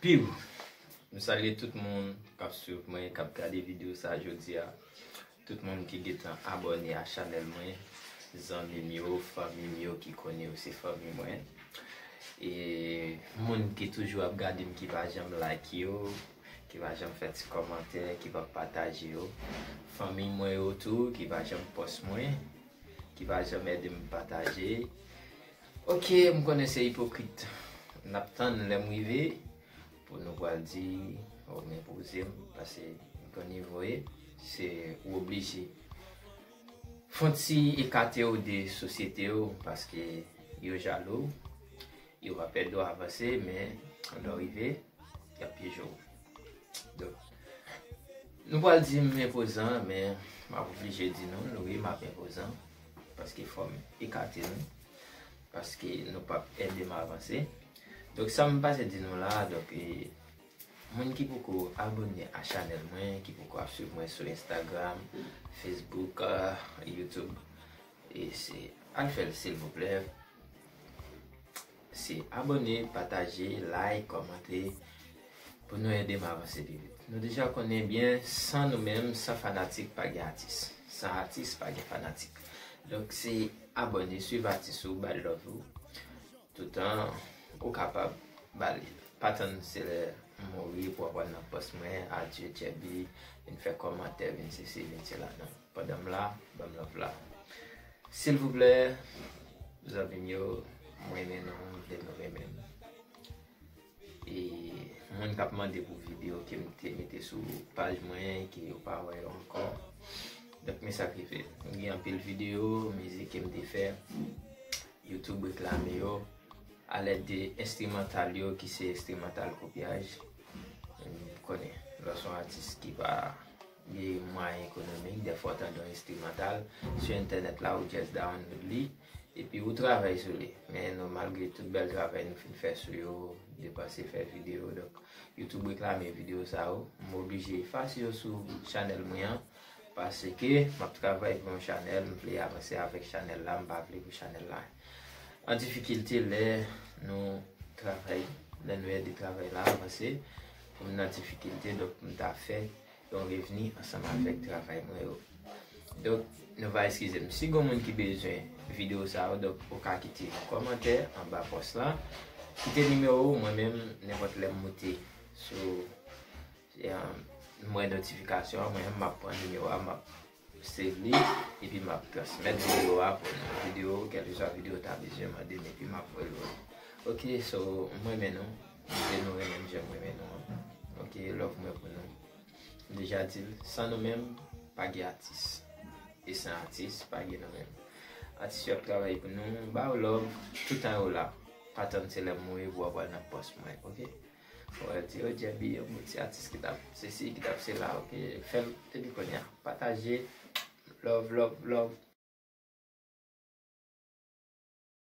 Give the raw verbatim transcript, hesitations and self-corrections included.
Piu! M salye tout moun k ap swiv mwen, k ap gade videyo sa jodi a. Tout moun ki gentan abòne a chanèl mwen, zanmi m yo, fanmi m yo ki konnen yo se fanmi mwen. E moun ki toujou ap gade m, ki pa janm like yo, ki pa janm fè ti kòmantè, ki pa pataje yo. Fanmi mwen yo tou, ki pa janm pòs mwen, ki pa janm ede m pataje. Ok, m konnen se ipokrit. N ap tann lè m rive pou nou pral di, o, m enpoze m, paske m konn nivo e, se ou oblije. Fon ti ekate w de sosyete w, paske yo jalou, yo pa pèmèt w avanse, men lè w rive, y ap pyeje w. Donk, nou pral di m enpozan, men m ap oblije di nou, wi, m ap enpozan, paske fò m ekate nou, paske nou p ap ede m avanse. Donk, sa m pase di nou la, donk, e, moun ki poko abòne a chanèl mwen, ki poko ap swiv mwen sou Instagram, Facebook, ah, YouTube, e se al fè l silvouplè. Se abòne, pataje, like, kòmante pou nou ede m avanse pi vit. Nou deja konnen byen, san nou menm, san fanatik, pa gen atis. San atis, pa gen fanatik. Donk, se abòne, swiv atis ou, ba l love ou. Toutan ou kapab ba li. Pa tann se lè m mouri pou w ap al nan pòs mwen, adye Djèbi, vin fè kòmantè, vin sesi, vin sela, non. Pandan m la, ban m love la. Silvouplè, zanmi m yo, m renmen nou, m vle nou renmen m. E moun k ap mande pou videyo ke m te mete sou paj mwen, ke yo pa wè yo ankò. Donk, men sa k rive. M gen anpil videyo, mizik ke m te fè. YouTube reklame yo. Alèd de enstrimantal yo, ki se enstrimantal kopyaj. M konnen, lè w se yon atis ki pa gen mwayen ekonomik, dèfwa w tande yon enstrimantal sou entènèt la, ou just download li, epi ou travay sou li. Men nou, malgre tout bèl travay nou fin fè sou yo, depanse fè videyo, donk, YouTube reklame videyo sa yo. M oblije efase yo sou chanèl mwen an, paske m ap travay pou yon chanèl, m vle avanse avèk chanèl la, m pa vle pou chanèl la an difikilte lè nou travay, lè nou ede travay la avanse, pou m nan difikilte, donk m ta fè yon revni ansanm avèk travay mwen yo. Donk, nou va eskize m. Si gen moun ki bezwen videyo sa yo, donk, ou ka kite yon kòmantè anba pòs la. Kite nimewo w, mwen menm, nenpòt lè m moute sou, e, m wè notifikasyon an, mwen menm, m ap pran nimewo a, m ap save li, epi m ap transmèt videyo a pou nou. Videyo, kèlkeswa videyo w ta bezwen mande m, epi m ap voye l. Ok, so, m renmen nou. M vle nou renmen m jan m renmen nou an. Ok, love mwen pou nou. M deja di l, san nou menm, pa gen atis. E san atis, pa gen nou menm. Atis yo ap travay pou nou, ba yo love, toutan yo la. Pa tann se lè m mouri pou w ap al nan pòs mwen, ok? Fò w di, yo, Djèbi, yon bon ti atis ki t ap sesi, ki t ap sela, ok? Fè l depi kounye a. Pataje, love, love, love.